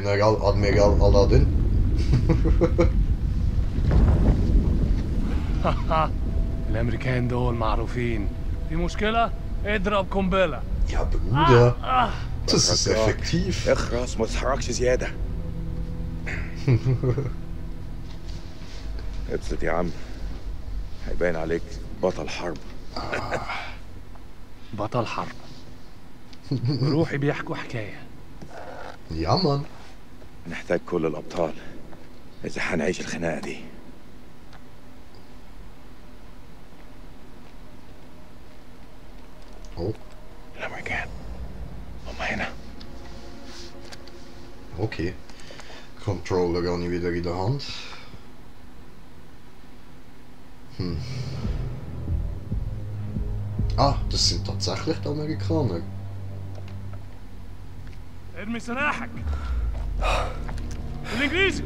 General Admiral Aladdin. الامريكان دول معروفين. في مشكلة؟ اضرب قنبلة. Ja, Bruder. Das ist effektiv. اخرس ما تتحركش زيادة. ابسط يا عم. هيبان عليك بطل حرب. بطل حرب. روحي بيحكوا حكاية. Ja, Mann. نحتاج كل الأبطال إذا هنعيش الخناقة دي. Oh. الأمريكان هم هنا. Okay. Controller gar nicht wieder in der Hand. Ah, das sind tatsächlich die Amerikaner. ارمي سلاحك. بالإنجليزي.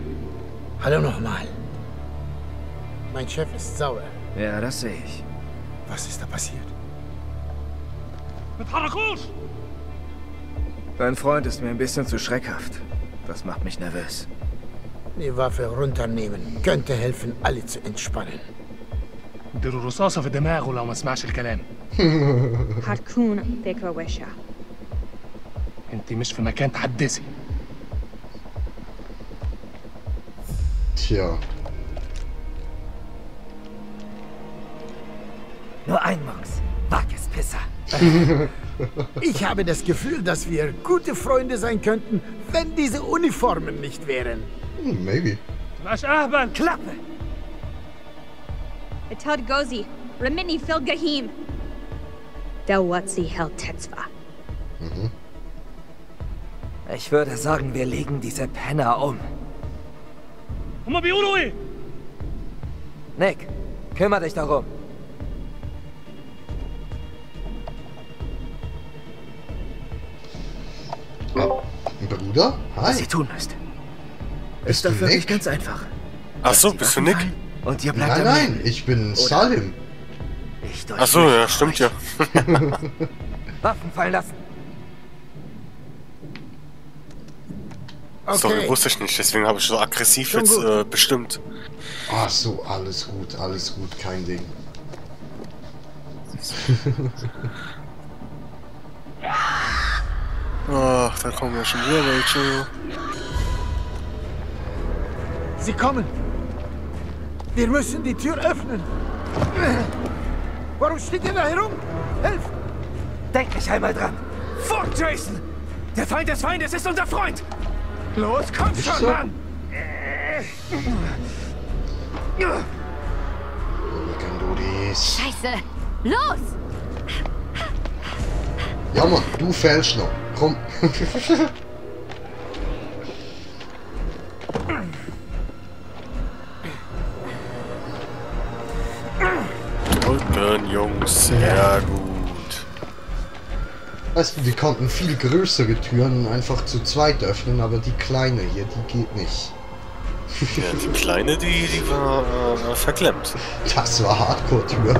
Hallo nochmal. Mein Chef ist sauer. Ja, das sehe ich. Was ist da passiert? ما تحركوش. Dein Freund ist mir ein bisschen zu schreckhaft. Das macht mich nervös. Die Waffe runternehmen. Könnte helfen, alle zu entspannen. اديله رصاصة في دماغه لو ما سمعش الكلام. هتكون فكرة وحشة. انت مش في مكان تحدثي. Tja. Nur ein Mucks. Wackespisser. Ich habe das Gefühl, dass wir gute Freunde sein könnten, wenn diese Uniformen nicht wären. Maybe. مش أهبل. Klappe! Atad Gozi, Remini Fil Gahim. Dawatsi Hel Tetzva. Ich würde sagen, wir legen diese Penner um. هما بيقولوا إيه؟ Nick, kümmere dich darum. Bruder? Was Hi. ihr tun müsst. Bist Ist doch du wirklich Nick? ganz einfach. Ach so, Die bist du Waffen Nick? fallen Und ihr bleibt Nein, am nein, Leben. ich bin Salim. Ich Ach so, ja, stimmt ja. Waffen fallen lassen. Sorry, wusste ich nicht, deswegen habe ich so aggressiv Schon jetzt bestimmt. Ach so, alles gut, kein Ding. Ach, da kommen ja schon wieder welche. Sie kommen. Wir müssen die Tür öffnen. Warum steht ihr da herum? Helft! Denk nicht einmal dran. Fort, Jason! Der Feind des Feindes ist unser Freund! Los, komm Ist schon, so? Mann! We can do this. Scheiße! Los! Ja, Mann, du fällst noch. Komm. Drücken, Jungs, sehr gut. Weißt du, die konnten viel größere Türen einfach zu zweit öffnen, aber die kleine hier, die geht nicht. Ja, die kleine, die war verklemmt. Das war Hardcore-Tür.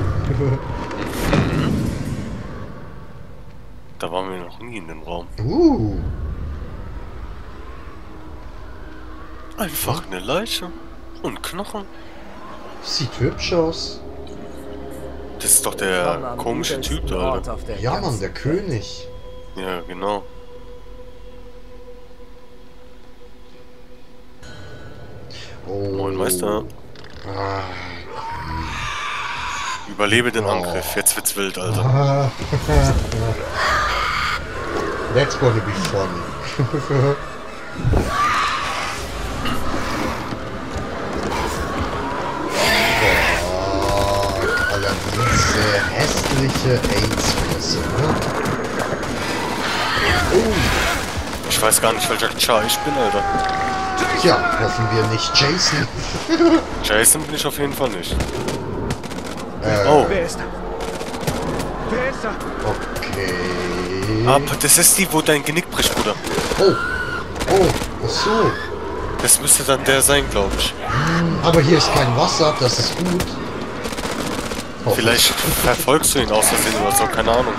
Da waren wir noch nie in dem Raum. Einfach eine Leiche und Knochen. Sieht hübsch aus. Das ist doch der komische Typ da, oder? Ja, Mann, der König. Ja, genau. Oh. Moin, Meister. Ah. Überlebe den Angriff. Jetzt wird's wild, Alter. Ah. That's gonna be funny. Oh, Alter, diese hässliche AIDS-Fresse, ne? Oh, Ich weiß gar nicht, welcher Char ich bin, Alter. tja, hoffen wir nicht Jason. Jason bin ich auf jeden Fall nicht. Oh, Wer ist da? Wer ist da? Okay. aber das ist die, wo dein Genick bricht, Bruder. Oh, oh, ach so. Das müsste dann der sein, glaube ich. Aber hier ist kein Wasser, das ist gut. Oh, Vielleicht verfolgst du ihn aus Versehen oder so, keine Ahnung.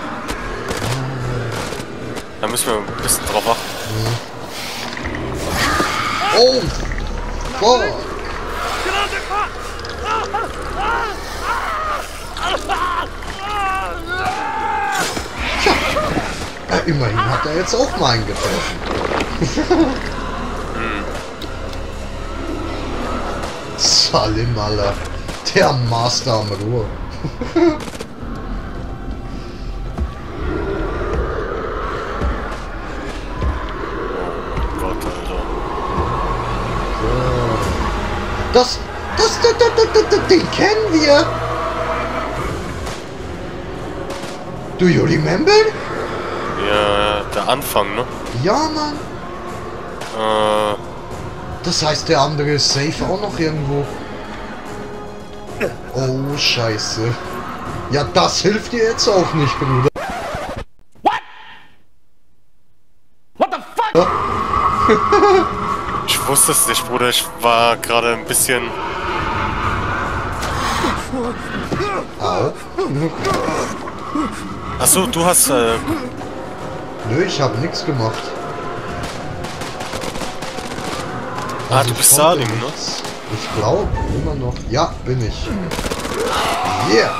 Da müssen wir ein bisschen drauf achten. Oh! Fuck! Ja, immerhin hat er jetzt auch meinen getroffen. Salim, Alter. Der Master am Ruhr. Gott, Alter. Das, den kennen wir. Do you remember? Ja, der Anfang, ne? Ja, Mann. Das heißt, der andere ist safe auch noch irgendwo. Oh, scheiße. Ja, das hilft dir jetzt auch nicht, Bruder. What the fuck? Ich wusste es nicht, Bruder. Ich war gerade ein bisschen... Au. Achso, du hast... Nö, ich hab nichts gemacht. Ah, du bist Salim, ne? Ich glaube, immer noch. Ja, bin ich. Yeah!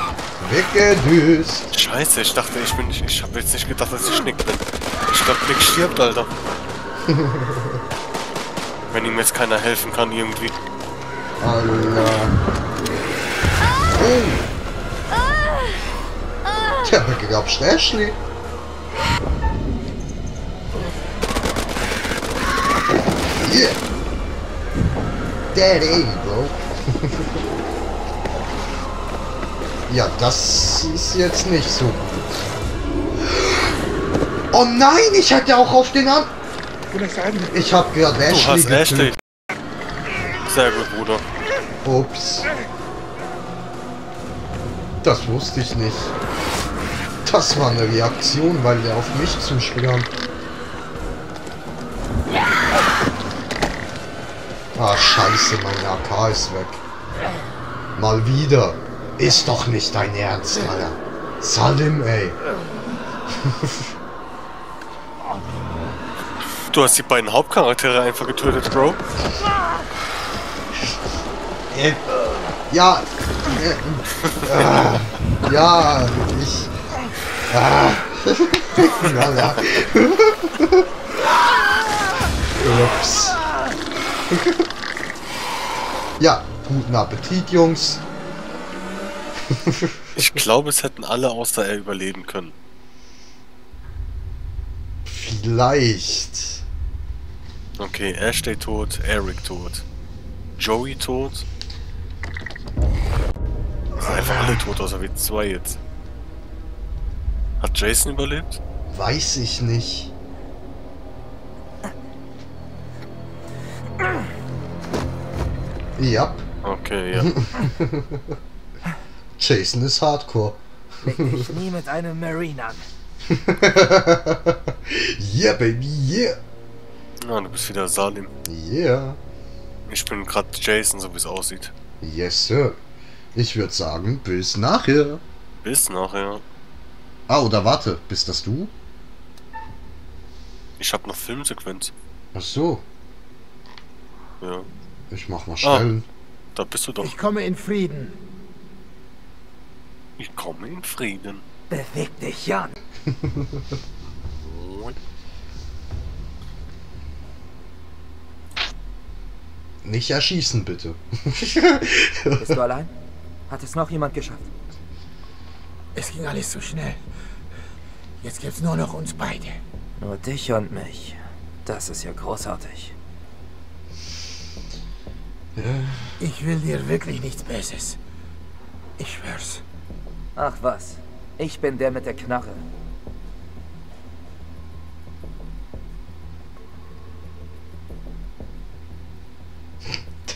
Weggedüst! Scheiße, ich dachte, ich habe jetzt nicht gedacht, dass ich Nick bin. Ich glaube, Nick stirbt, Alter. Wenn ihm jetzt keiner helfen kann, irgendwie. Alter. Oh! Der begrapscht Ashley. Yeah! Dead aim, bro. Ja, das ist jetzt nicht so gut. Oh nein, ich hatte auch auf den Arm. Ich hab gerade Du Ashley hast Ashley. getötet. Sehr gut, Bruder. Ups. Das wusste ich nicht. Das war eine Reaktion, weil der auf mich zusprang. Ah, scheiße, mein AK ist weg. Mal wieder. Ist doch nicht dein Ernst, Alter. Salim, ey. Du hast die beiden Hauptcharaktere einfach getötet, Bro. Ja. Ja, ich... Alter. Ups. Ja, guten Appetit, Jungs. Ich glaube, es hätten alle außer er überleben können. Vielleicht. Okay, Ashley tot, Eric tot, Joey tot. Das sind einfach alle tot, außer wir zwei jetzt. Hat Jason überlebt? Weiß ich nicht. Ja. Okay, ja. Jason ist hardcore. Leg dich nie mit einem Marine an. Yeah, baby, yeah. Na, du bist wieder Salim. Yeah. Ich bin gerade Jason, so wie es aussieht. Yes, Sir. Ich würde sagen, bis nachher. Bis nachher. Ah, oder warte, bist das du? Ich hab noch Filmsequenz. Ach so. Ja. Ich mach mal stellen. Da bist du doch. Ich komme in Frieden. Ich komme in Frieden. Beweg dich, Jan. Nicht erschießen, bitte. Bist du allein? Hat es noch jemand geschafft? Es ging alles so schnell. Jetzt gibt's nur noch uns beide. Nur dich und mich. Das ist ja großartig. Ich will dir wirklich nichts Böses. Ich schwör's. Ach was. Ich bin der mit der Knarre.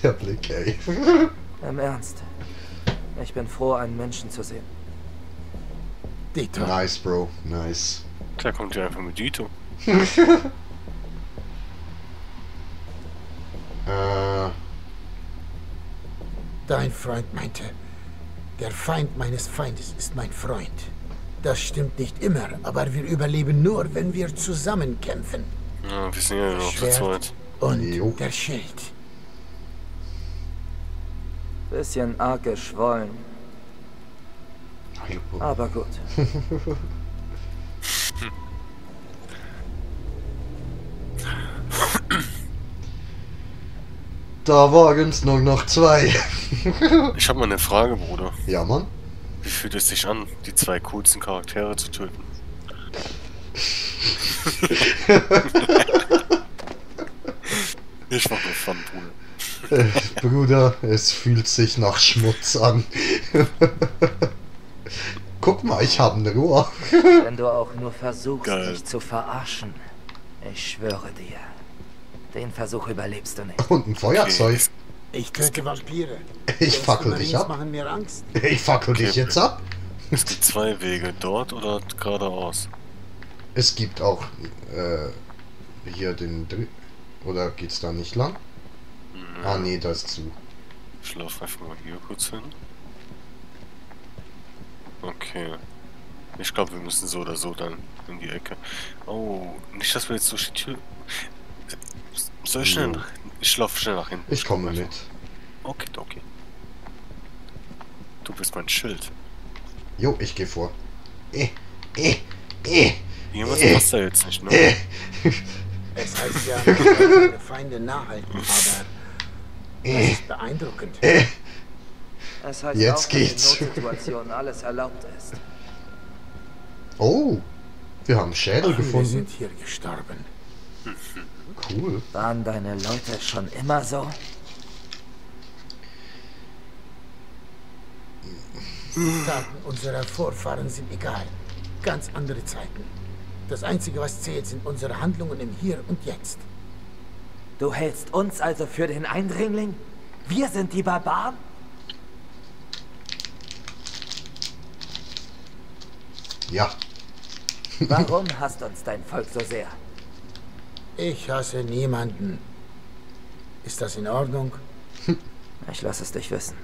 Der Blick, ey. Im Ernst. Ich bin froh, einen Menschen zu sehen. Dito. Nice, Bro. Nice. Der kommt ja einfach mit Dito. Dein Freund meinte, der Feind meines Feindes ist mein Freund. Das stimmt nicht immer, aber wir überleben nur, wenn wir zusammen kämpfen. Ja, wir sind ja noch zu Schwert zweit. Und Jo. der Schild. Bisschen arg geschwollen, aber gut. Da wagen's nur noch 2. Ich habe mal eine Frage, Bruder. Ja, Mann. Wie fühlt es sich an, die 2 coolsten Charaktere zu töten? Ich mach nur Fun, Bruder. Bruder, es fühlt sich nach Schmutz an. Guck mal, ich habe ein Rohr. Wenn du auch nur versuchst, Geil. mich zu verarschen, ich schwöre dir, den Versuch überlebst du nicht. Und ein Feuerzeug. Ich töte Vampire. Ich fackel dich Marines ab. machen mir Angst. Ich fackel dich Okay. jetzt ab. Es gibt 2 Wege, dort oder geradeaus. Es gibt auch hier den oder geht's da nicht lang? Ah nee, das ist zu. Ich laufe einfach mal hier kurz hin. Okay. Ich glaube, wir müssen so oder so dann in die Ecke. Oh, nicht, dass wir jetzt durch die Tür... Soll ich schnell Jo. nach... Ich laufe schnell nach hinten. Ich komme mit. Okay, okay. Du bist mein Schild. Jo, ich gehe vor. Irgendwas passt da jetzt nicht, ne? Es heißt ja, man soll seine Feinde nah halten, aber das ist beeindruckend. Es heißt Jetzt auch, geht's. dass in Notsituationen alles erlaubt ist. Oh, wir haben Schädel Viele gefunden. sind hier gestorben. Cool. Waren deine Leute schon immer so? Taten unserer Vorfahren sind egal. Ganz andere Zeiten. Das Einzige, was zählt, sind unsere Handlungen im Hier und Jetzt. Du hältst uns also für den Eindringling? Wir sind die Barbaren? Ja. Warum hasst uns dein Volk so sehr? Ich hasse niemanden. Ist das in Ordnung? Ich lasse es dich wissen.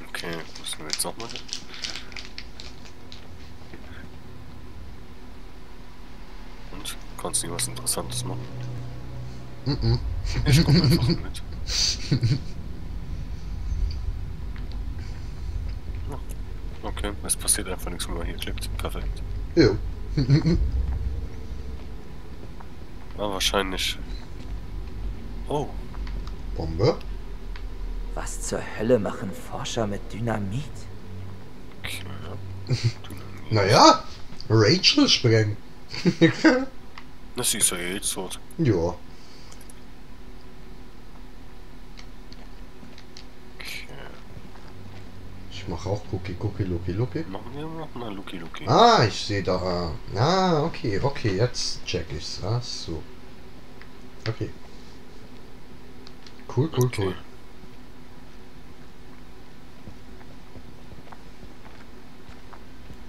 Okay, müssen wir jetzt nochmal... Und? Kannst du irgendwas Interessantes machen? Ich komm einfach mit. Okay, es passiert einfach nichts, wenn man hier klickt. Perfekt. Jo. Aber wahrscheinlich... Oh, Bombe. Was zur Hölle machen Forscher mit Dynamit? okay. Naja, Rachel sprengen. Das ist ja jetzt so. Ja. Okay. Ich mache auch Cookie, Lucky. Machen wir noch mal Lucky Lucky. Ah, ich sehe da. Ah, okay, jetzt check ich's. Ach so. Okay. Cool. Okay.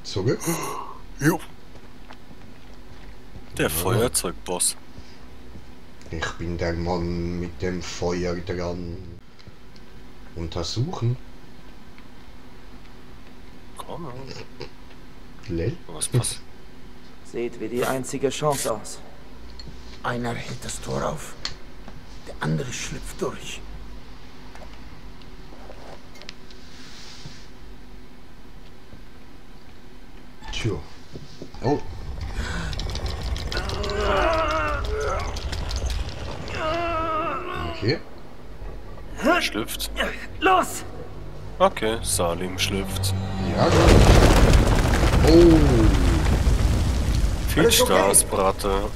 Zurück. Jo. Der Feuerzeugboss. Ich bin der Mann mit dem Feuer dran. Untersuchen. Komm, Lel. was passiert? Sieht wie die einzige Chance aus. Einer hält das Tor auf, der andere schlüpft durch. Tja. Oh. Okay. Schlüpft. Los! Okay, Salim schlüpft. Ja. Oh. Viel Spaß, Brate.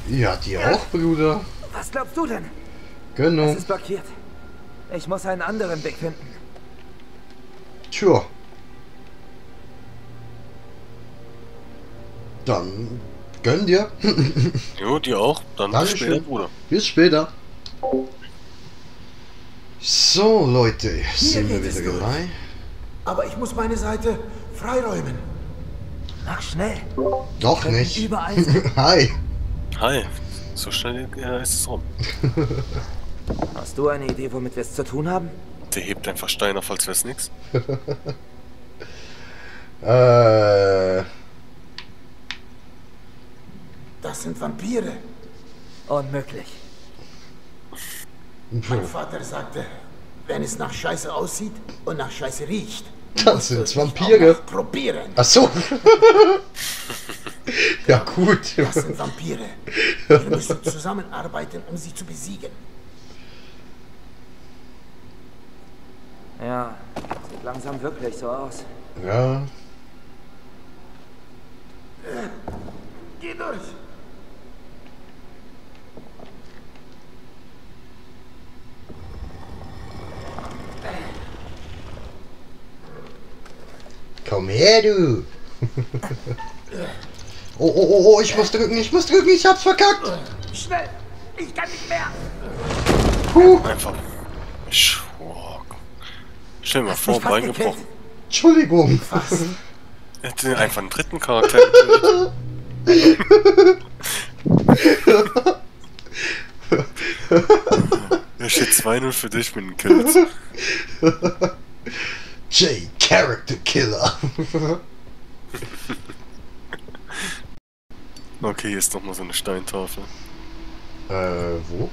Ja, dir auch, Bruder. Was glaubst du denn? Genau. Es ist blockiert. Ich muss einen anderen Weg finden. Tja. Dann gönn dir. Jo, dir auch. Dann bis später, Dankeschön. Bruder. Bis später. So, Leute, sind wir geht es wieder durch. dabei. Aber ich muss meine Seite freiräumen. Mach schnell. Doch nicht. Überall. Hi. Hi. So schnell ist es rum. Hast du eine Idee, womit wir es zu tun haben? Der hebt einfach Stein auf, als wär's nix. Das sind Vampire. Vampire. Unmöglich. Mein Vater sagte, wenn es nach Scheiße aussieht und nach Scheiße riecht, Das musst du sind's es nicht Vampire. auch noch probieren. Ach so. Ja gut. Das sind Vampire. Wir müssen zusammenarbeiten, um sie zu besiegen. Ja, sieht langsam wirklich so aus. Ja. Geh durch. Komm her, du. Oh, ich muss drücken, ich hab's verkackt. Schnell, ich kann nicht mehr. Einfach. Schwag. Stell dir mal vor, Bein gebrochen. Entschuldigung. Er hätte einfach einen dritten Charakter getötet. Da steht 2-0 für dich mit den Kills. J. Character Killer. Okay, hier ist nochmal so eine Steintafel. Wo?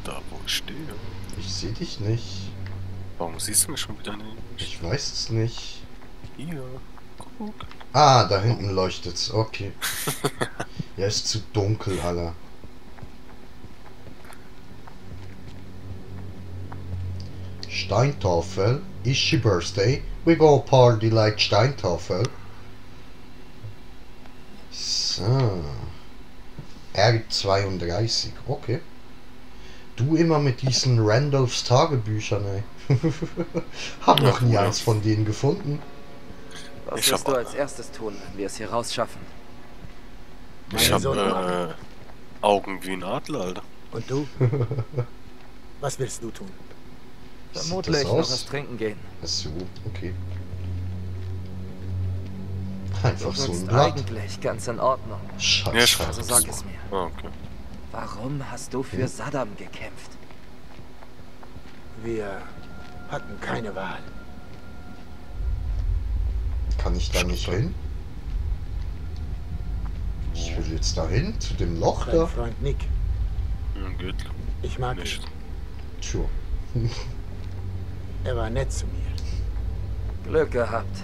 Da, wo ich stehe. Ich sehe dich nicht. Warum siehst du mich schon wieder nicht? Ich weiß es nicht. Hier. Guck. Ah, da hinten leuchtet's. Okay. Ja, ist zu dunkel, Alter. Steintafel. Is she birthday? We go party like Steintafel. So. R32. Okay. Du immer mit diesen Randolphs Tagebüchern, ey. Hab noch nie eins von denen gefunden. Was wirst du als erstes tun, wenn wir es hier rausschaffen? Ich hab Augen wie ein Adler, Alter. Und du? Was willst du tun? Vermutlich noch was trinken gehen. Ach so, okay. Einfach Du so ein wirkst Blatt. eigentlich ganz in Ordnung. Ja, Scheiße. Also sag es mir. Ah, okay. Warum hast du für Saddam gekämpft? Wir hatten keine Wahl. Kann ich da nicht hin? Ich will jetzt dahin, zu dem Loch Dein da. Freund Nick. Geht Ich mag ihn. nicht. Tja. Er war nett zu mir. Glück gehabt.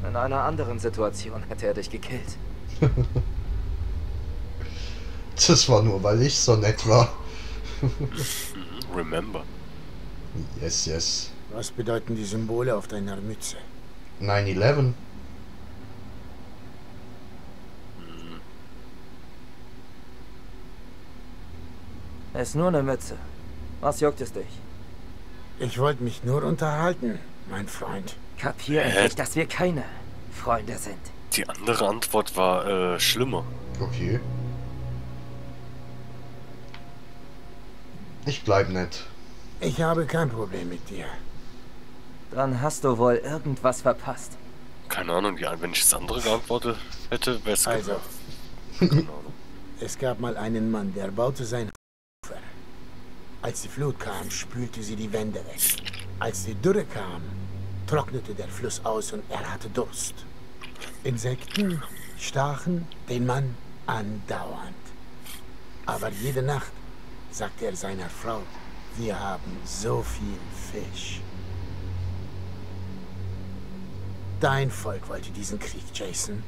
In einer anderen Situation hätte er dich gekillt. Das war nur, weil ich so nett war. Remember. Yes, yes. Was bedeuten die Symbole auf deiner Mütze? 9/11. Es ist nur eine Mütze. Was juckt es dich? Ich wollte mich nur unterhalten, mein Freund. Kapier endlich, dass wir keine Freunde sind. Die andere Antwort war schlimmer. Okay. Ich bleib nett. Ich habe kein Problem mit dir. Dann hast du wohl irgendwas verpasst. Keine Ahnung, ja, wenn ich das andere geantwortet hätte, wäre es Also, Keine Ahnung. es gab mal einen Mann, der baute sein Ufer. Als die Flut kam, spülte sie die Wände weg. Als die Dürre kam, trocknete der Fluss aus und er hatte Durst. Insekten stachen den Mann andauernd. Aber jede Nacht sagte er seiner Frau, wir haben so viel Fisch. Dein Volk wollte diesen Krieg, Jason.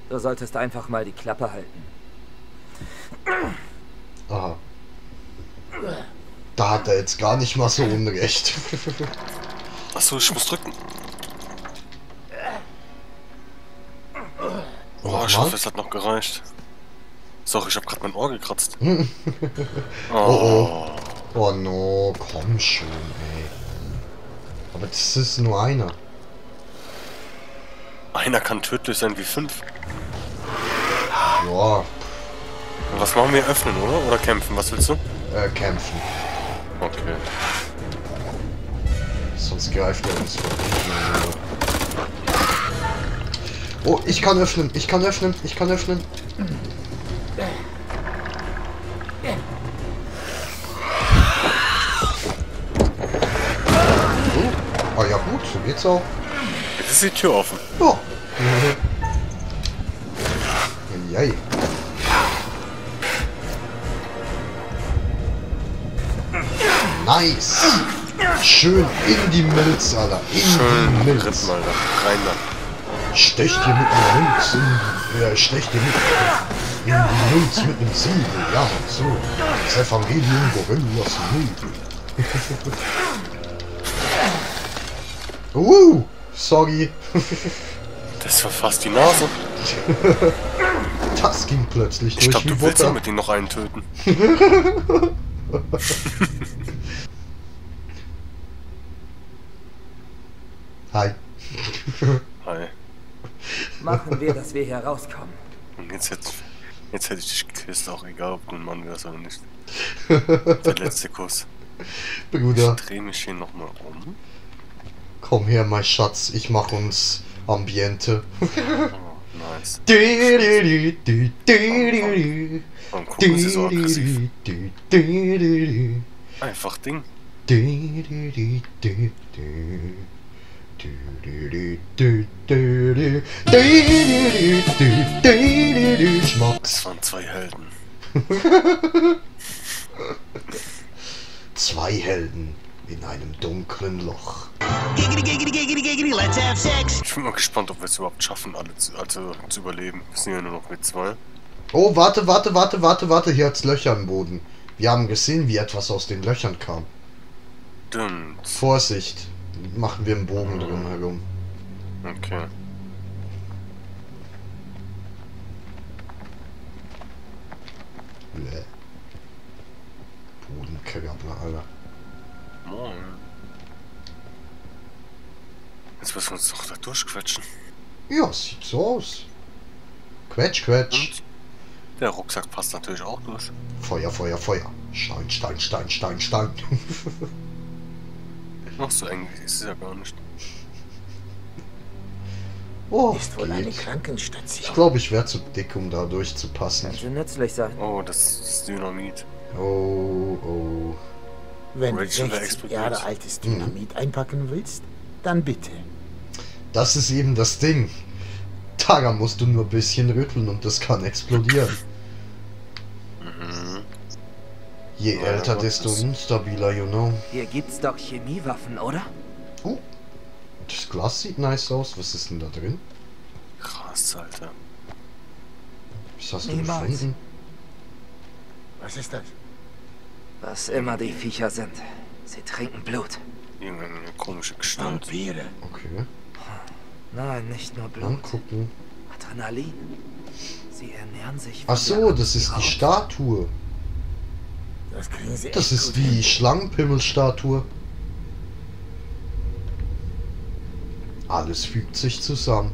Du solltest einfach mal die Klappe halten. Aha. Da hat er jetzt gar nicht mal so unrecht. Achso, ich muss drücken. Oh, ich hoffe, es hat noch gereicht. Sorry, ich habe gerade mein Ohr gekratzt. Oh. Oh no, komm schon, ey. Aber das ist nur einer. Einer kann tödlich sein wie 5. Ja, Was machen wir? Öffnen, oder? Oder kämpfen? Was willst du? kämpfen. Okay. Sonst greift er uns vor. Oh, ich kann öffnen, ich kann öffnen, ich kann öffnen. Oh ja gut, so geht's auch. Jetzt ist die Tür offen. Ja. Eieiei. Nice. Schön in die Milz, Alter. In die Milz. Rippen, Alter. Rein da. Stech dir mit einem Milz in... stech dir mit in die Milz mit einem Ziegel. Ja, so. Das Evangelium Gorillas Müll. Sorry. Das war fast die Nase. Das ging plötzlich Ich durch glaube, wie du willst Butter. mit ihm noch einen töten. Hi. Hi. Machen wir, dass wir hier rauskommen. Und jetzt hätte ich dich geküsst, auch egal, ob du ein Mann wärst oder nicht. Der letzte Kuss. Bruder, Ich dreh mich hier nochmal um. komm her, mein Schatz. Ich mach uns Ambiente. Oh, nice. Warum gucken sie so aggressiv? Einfach Ding. Schmacks. Das waren zwei Helden. Zwei Helden in einem dunklen Loch. Ich bin mal gespannt, ob wir es überhaupt schaffen, alle zu überleben. Wir sind ja nur noch mit zwei. Oh, warte. Hier hat's Löcher im Boden. Wir haben gesehen, wie etwas aus den Löchern kam. Stimmt. Vorsicht. Machen wir einen Bogen drum herum. Okay. Bäh. Bodenkrabber, Alter. Moin. Jetzt müssen wir uns doch da durchquetschen. Ja, sieht so aus. Quetsch. Und der Rucksack passt natürlich auch durch. Feuer. Stein. Ach, so eng ist es ja gar nicht. Oh, Ist wohl eine geht. Krankenstation. Ich glaube, ich wäre zu dick, um da durchzupassen. Könnte nützlich sein. Oh, das ist Dynamit. Oh. Wenn du Rachel 60 explodiert. Jahre altes Dynamit einpacken willst, dann bitte. Das ist eben das Ding. Daran musst du nur ein bisschen rütteln und das kann explodieren. Je Ja, älter, was desto ist- instabiler, you know. Hier gibt's doch Chemiewaffen, oder? Das Glas sieht nice aus. Was ist denn da drin? Krass, Alter. Was hast du Niemals. gefunden? Was ist das? Was immer die Viecher sind. Sie trinken Blut. Irgendeine komische Gestalt. Vampire. Okay, Nein, nicht nur Blut. angucken. Adrenalin. Sie ernähren sich Ach so, der das ist die Haut. Statue. Das kriegen sie Das echt ist gut hin. die Schlangenpimmelstatue. Alles fügt sich zusammen.